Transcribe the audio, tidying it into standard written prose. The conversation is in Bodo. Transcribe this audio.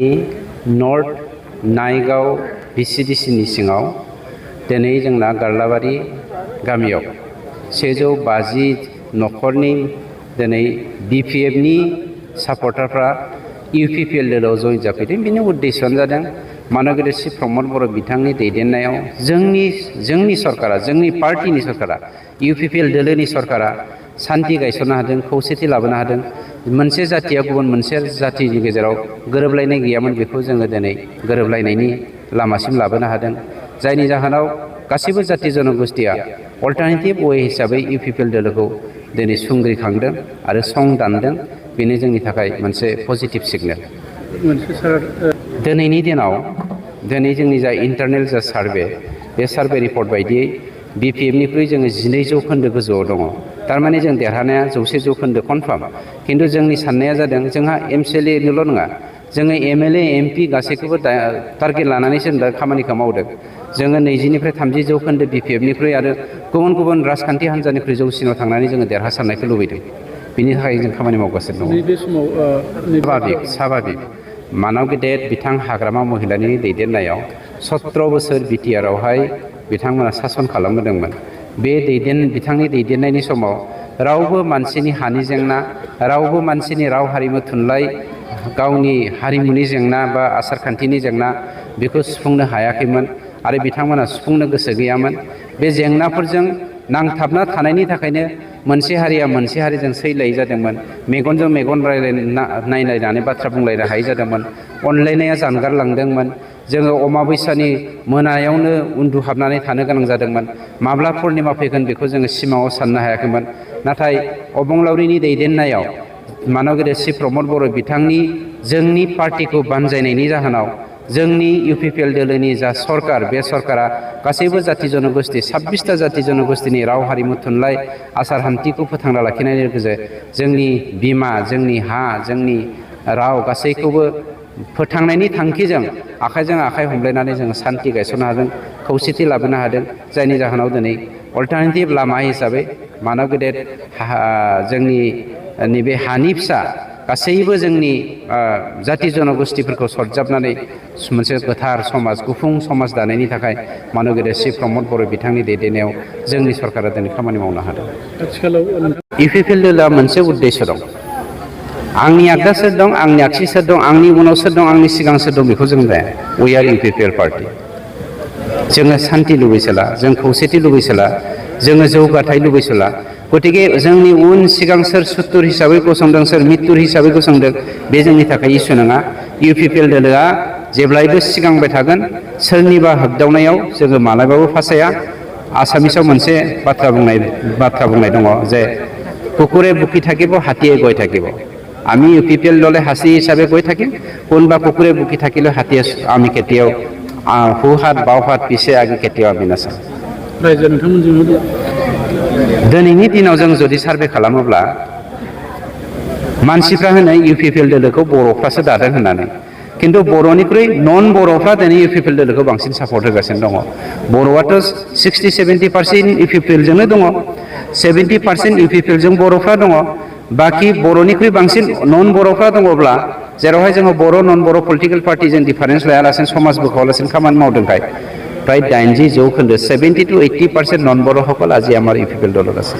नर्थ नायगाव भिसिडिसिनि सिङाव दिनै जोंना गारलाबारि गामियाव 150 न'खरनि दिनै BPFनि सापर्टारफ्रा UPPL दोलोआव जइन जाफैदों। बिनि उद्देश्यआनो जादों मानगेदेर श्री प्रमद बर' बिथांनि दैदेननायाव जोंनि सरकारा, जोंनि पार्टिनि सरकारा, UPPL दोलोनि सरकारा शान्ति गायसननो हादों, खौसेथि लाबोनो हादों। मोनसे जाथिया गुबुन मोनसे जाथिनि गेजेराव गोरोबलायनाय गैयामोन, बेखौ जोङो दिनै गोरोबलायनायनि लामासिम लाबोनो हादों। जायनि जाहोनाव गासैबो जाथि जनगोष्ठीया अल्टारनेटिभ वे हिसाबै UPPL दोलोखौ दिनै सुंग्रिखांदों आरो सं दानदों। बेनो जोंनि थाखाय मोनसे पजिटिभ सिगनेल। दिनैनि दिनाव जोंनि जा इन्टारनेल जा सार्भे, बे सार्भे रिपर्ट बायदियै BPFनिख्रुइ जोङो 12 जौखोन्दो गोजौआव दङ। थारमाने जों देरहानाया 100 जौखोन्दो कनफार्म। खिन्थु जोंनि साननाया जादों जोंहा MCLAनिल' नङा, जोङो MLA MP गासैखौबो टारगेट लानानैसो दा खामानिखौ मावदों। जोङो 20 निफ्राय 30 जौखोन्दो BPFनिख्रुइ आरो गुबुन राजखान्थि हान्जानिख्रुइ जौसिनाव थांनानै जोङो देरहासारनायखौ लुबैदों। बिनि थाखाय जों खामानि मावगासिनो दङ। नैबे समाव स्वाभाबिक मानव गेदेर बिथां हाग्रामा महिलानि दैदेननायाव 17 बोसोर BTRआवहाय बिथांमोना सासन खालामबोदोंमोन। बे बिथांनि दैदेननायनि समाव रावबो मानसिनि हानि जेंना, रावबो मानसिनि राव हारिमु थुनलाइ, गावनि हारिमुनि जेंना बा आसारखान्थिनि जेंना बेखौ सुफुंनो हायाखैमोन आरो बिथांमोना सुफुंनो गोसो गैयामोन। बे जेंनाफोरजों नांथाबना थानायनि थाखायनो मोनसे हारिया मोनसे हारिजों सैलायै जादोंमोन। मेगनजों मेगन नायलायनानै बाथ्रा बुंलायनो हायै जादोंमोन। अनलायनाया जानगारलांदोंमोन। जोङो अमाबैसानि मोनायावनो उन्दुहाबनानै थानो गोनां जादोंमोन। माब्ला पुर्निमा फैगोन बेखौ जोङो सिमाङाव साननो हायाखैमोन। नाथाय अबंलावरिनि दैदेननायाव मानगेदेर श्री प्रमद बर' बिथांनि जोंनि पार्टिखौ बानजायनायनि जाहोनाव जोंनि UPPL दोलोनि जा सरकार, बे सरकारा गासैबो जाथि जनगोष्ठी 26टा जाथि जनगोष्ठीनि राव हारिमु थुनलाइ आसार खान्थिखौ फोथांना लाखिनायनि लोगोसे जोंनि बिमा, जोंनि हा, जोंनि राव गासैखौबो फोथांनायनि थांखिजों आखाइजों आखाइ हमलायनानै जोङो शान्ति गायसननो हादों, खौसेथि लाबोनो हादों। जायनि जाहोनाव दिनै अल्टारनेटिभ लामा हिसाबै मानव गेदेर जोंनि नैबे हानि फिसा गासैबो जोंनि जाथि जनगोष्ठीफोरखौ सरजाबनानै मोनसे गोथार समाज, गुफुं समाज दानायनि थाखाय मानव गेदेर श्री प्रमद बर' बिथांनि दैदेननायाव जोंनि सरकारा दिनै खामानि मावनो हादों। आथिखालाव UPPL दोलोआ मोनसे उद्देश्य दं। आंनि आगदा सोर दं, आंनि आगसि सोर दं, आंनि उनाव सोर दं, आंनि सिगां सोर दं, बेखौ जों लाया। We are UPPL party. जोङो शान्ति लुबैसोला, जों खौसेथि लुबैसोला, जोङो जौगाथाय लुबैसोला। गतिके जोंनि उन सिगां सोर सुथुर हिसाबै गसंदों, सोर मित्तुर हिसाबै गसंदों, बे जोंनि थाखाय इस्यु नङा। UPPL दोलोआ जेब्लायबो सिगांबाय थागोन। सोरनिबा होगदावनायाव जोङो मालाबाबो फासाया। आसामिसाव मोनसे बाथ्रा बुंनाय दङ जे कुकुरे बुকি থাকিব, হাতীয়ে গৈ থাকিব। আমি UPPL দলে হাসি হিসাবে গৈ থাকিম, কোনোবা কুকুৰে বুকি থাকিলে হাতীয়ে আমি কেতিয়াও সোঁহাত বাওঁহাত পিছে আগে কেতিয়াও আমি নাচাম। रायजो नोंथांमोनजों दिनैनि दिनाव जों जुदि सार्भे खालामोब्ला मानसिफ्रा होनो UPPL दोलोखौ बर'फ्रासो दादों होननानै। खिन्थु बर'निख्रुइ नन बर'फ्रा दिनै UPPL दोलोखौ बांसिन सापर्ट होगासिनो दङ। बर'आथ' 60-70% UPPL जोंनो दङ, 70% UPPL जों बर'फ्रा दङ। बाखि बर'निख्रुइ बांसिन नन बर'फ्रा दङब्ला, जेरावहाय जोङो बर' नन बर' पलिटिकेल पार्टिजों डिफारेन्स लायालासिनो समाज बोखावालासिनो खामानि मावदोंखाय प्राय 80 जौखोन्दो 70 to 80% नन बर'সকল আজি আমাৰ UPPL দলত আছে।